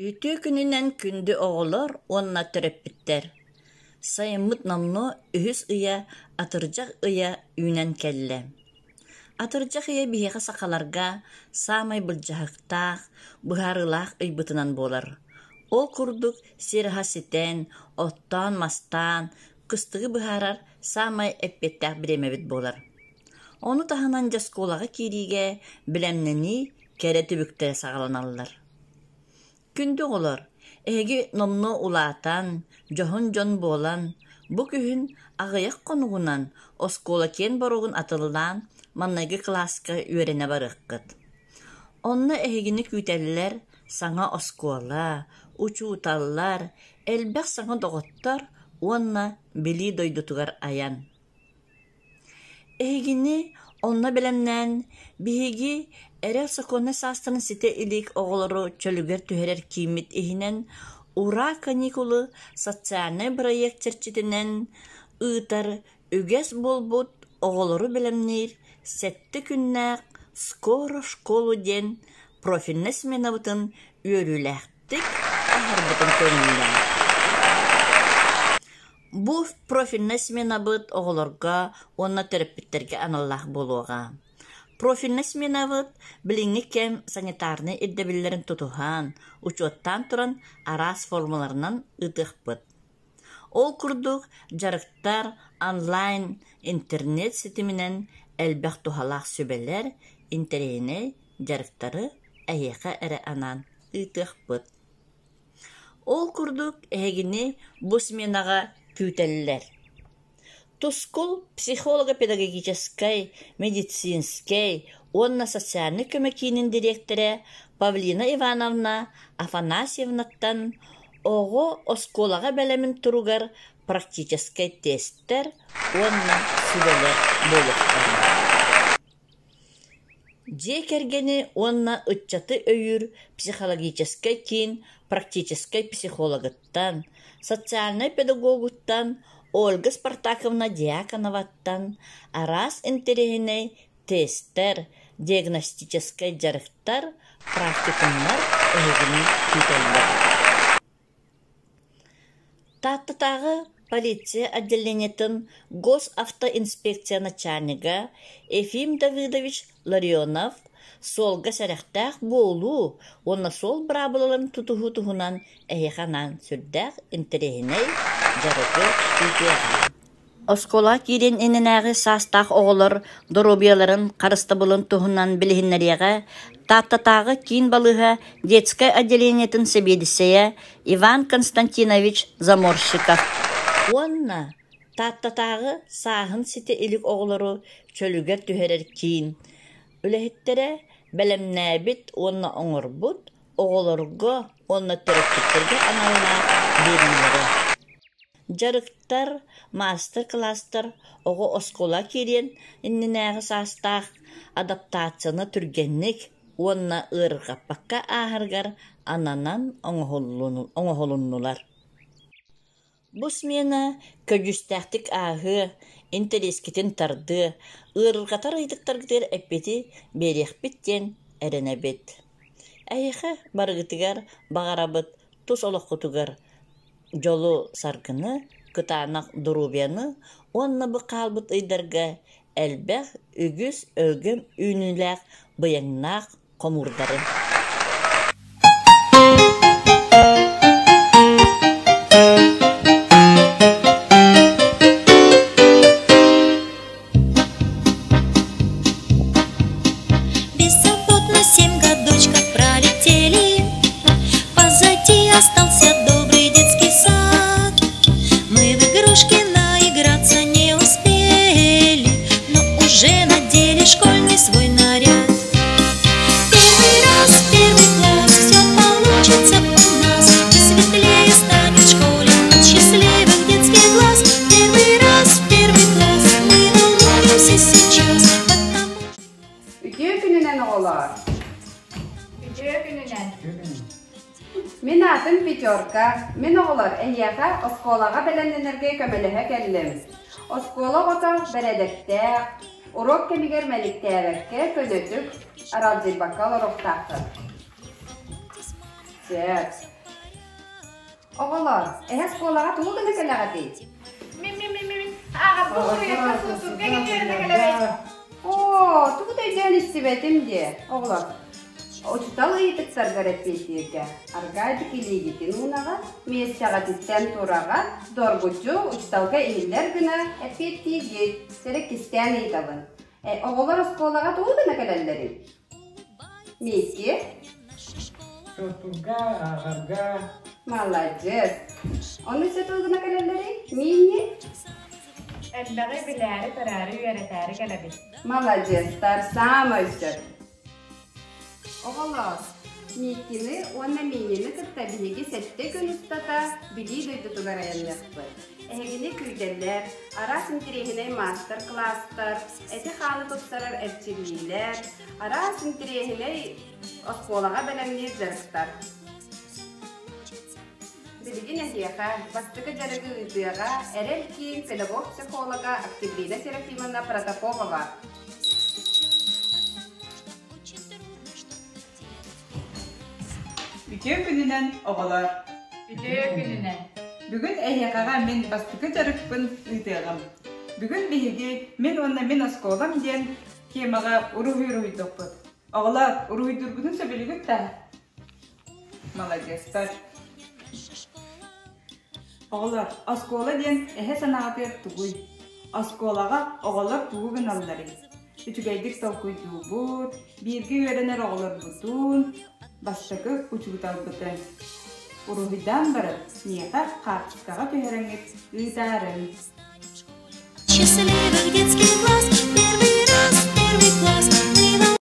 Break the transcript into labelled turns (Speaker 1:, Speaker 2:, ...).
Speaker 1: Үтүө күнүнэн күндү оҕолор уонна төрөппүттэр! Сайыммыт номнуо үһүс ыйа атырдьах ыйа үүнэн кэллэ. Атырдьах ыйа биһиэхэ сахаларга саамай былдьаһыктаах, быһаарыылаах ыйбытынан буолар. Ол курдук сир аһа ситэн, оттоон-мастаан, кыстыгы быһаарар саамай эппиэттээх бириэмэбит буолар. Ону таһынан дьэ оскуолаҕа киириигэ бэлэмнэнии кэрэ түбүктэрэ саҕаланаллар. Күндү оҕолор, эһиги номнуо улаатан, дьоһун дьон буолан, бу күһүн аҕыйах хонугунан оскуола киэн боруогун атыллаан маҥнайгы кылааска үөрэнэ барыаххыт. Онно эһигини күүтэллэр саҥа оскуола, учууталлар, элбэх саҥа доҕоттор уонна билии дойдутугар айан. Эһигини онно бэлэмнээн, биһиги эрэл сокуоннай саастарын ситэ илик оҕолору чөлүгэр түһэрэр кииммит иһинэн «Ураа каникулы» социальнай бырайыак чэрчитинэн ыытар үгэс буолбут оҕолору бэлэмниир сэттэ күннээх «Скоро в школу» диэн профильнай сменабытын үөрүүлээхтик аһарбытын көҥүллээн. Бу профильнай сменабыт оҕолорго уонна төрөппүттэргэ аналлаах буолуоҕа. Профильнай сменабыт билиҥҥи кэм санитарнай ирдэбиллэрин тутуһан, учуоттаан туран араас формаларынан ыытыахпыт. Ол курдук дьарыктар онлайн, интернет ситиминэн элбэх туһалаах сүбэлэр, интэриэһинэй дьарыктары эһиэхэ эрэ анаан ыытыахпыт. Ол курдук эһигини бу сменаҕа күүтэллэр: Тускул психолого-педагогическай, медицинскэй уонна социальнай көмө киинин дириэктэрэ Павлина Ивановна Афанасьевнаттан оҕо оскуолаҕа бэлэмин туругар практическай тестэр уонна сүбэлэр буолуохтара. Дьиэ кэргэни уонна ыччаты өйүүр психологическай киин практическай психологыттан, социальнай педагогуттан Ольга Спартаковна Дьяконоваттан араас интэриэһинэй тестэр, диагностическай дьарыктар, практикумнар эһигини күүтэллэр. Тааттатааҕы полиция отделениетын госавтоинспекция начальнига Ефим Давыдович Ларионов суолга сэрэхтээх буолуу уонна суол быраабылаларын тутуһуу туһунан эһиэхэ анаан сүрдээх интэриэһинэй дьарыгы ыытыаҕа. Оскуолаҕа киириэн иннинээҕи саастаах оҕолор доруобуйаларын харыстабылын туһунан билиһиннэриэҕэ Тааттатааҕы киин балыыһа детскай отделениетын сэбиэдиссэйэ Иван Константинович Заморщиков уонна Тааттатааҕы сааһын ситэ илик оҕолору чөлүгэр түһэрэр киин үлэһиттэрэ бэлэмнээбит уонна оҥорбут оҕолорго уонна төрөппүттэргэ аналлаах биэриилэрэ. Дьарыктар, маастар-кылаастар оҕо оскуола киириэн иннинээҕи саастаах адаптацияны түргэнник уонна ыарырҕаппакка ааһарыгар ананан оҥоһулуннулар. Бу смена көдьүүстээхтик ааһыа, интэриэскитин тардыа, ыарырҕатар ыйытыктаргытыгар эппиэти биэриэхпит диэн эрэнэбит. Эһиэхэ барыгытыгар баҕарабыт тус олоххутугар дьолу-саргыны, кытаанах доруобуйаны уонна бу хаалбыт ыйдарга элбэх, үгүс өлгөм үүнүүлээх быйаҥнаах хомуурдары.
Speaker 2: Беззаботно семь годочков пролетели, Позади остался добрый детский сад. Мы в игрушки наиграться не успели, Но уже надели школьный свой наряд. Первый раз, первый класс, все получится у нас, И светлее станет в школе от счастливых детских глаз. Первый раз, первый класс, мы волнуемся сейчас, потому
Speaker 3: Үтүө күнүнэн оҕолоор!
Speaker 4: Үтүө күнүнэн!
Speaker 3: Мин аатым Пятерка. Мин оҕолор эһиэхэ оскуолаҕа бэлэмнэнэргэ көмөлөһө кэллим. Оскуола оҕото бэрээдэктээх, уруок кэмигэр мэниктээбэккэ, көнөтүк, аралдьыйбакка олоруохтааххыт. Сөп. Оҕолор, эһэ оскуолаҕа тугу гына кэлэҕитий?
Speaker 4: Мин мин мин мин ааҕарбын суруйарга суутурга үөрэнэ кэлэбин.
Speaker 3: Оо, тугу да өйдөөн истибэтим диэ, оҕолор. Учуутал ыйытыктаргар эппиэттииргэ аргаайдык илиигитин уунаҕа, миэстэҕититтэн тураҕа, доргуччу учууталга иһиллэр гына эппиэттиигит. Сэрэ кистээн ыйытабын. Э, оҕолор оскуолаҕа тугу гына кэлэллэрий? Микки?
Speaker 5: Суотурга, ааҕарга.
Speaker 3: Маладьыас. Ону өссө тугу гына кэлэллэрий? Миинни?
Speaker 4: Элбэҕи билээри-көрөөрү үөрэтээри кэлэбит.
Speaker 3: Маладьыастар, саамай сөп. Оҕолоор, Миккини уонна Миннини кытта биһиги сэттэ күн устата Билии дойдутугар айанныахпыт. Эһигини күүтэллэр, араас интэриэһинэй маастар-кылаастар, эти-хааны тупсарар эрчиллиилэр, араас интэриэһинэй оскуолаҕа бэлэмниир дьарыктар. Билигин эһиэхэ бастакы дьарыгы ыытыаҕа Эрэл киин педагог-психолога Октябрина Серафимовна Протопопова.
Speaker 6: Үтүө күнүнэн, оҕолор!
Speaker 4: Үтүө күнүнэн!
Speaker 6: Бүгүн эһиэхэҕэ мин бастакы дьарыкпын ыытыаҕым. Бүгүн биһиги «Мин уонна мин оскуолам» диэн темаҕа уруһуй уруһуйдуохпут. Оҕолор, уруһуйдуургутун сөбүлүүгүт да? Маладьыастар! Оҕолор, оскуола диэн эһэ санаатыгар тугуй? Оскуолаҕа оҕолор тугу гыналларый? Үчүгэйдик толкуйдуубут, бииргэ үөрэнэр оҕолорбутун, бастакы учууталбытын. Уруһуйдаан баран, миэхэ хаартыскаҕа түһэрэҥҥит ыытаарыҥ.
Speaker 2: Счастливых детских глаз.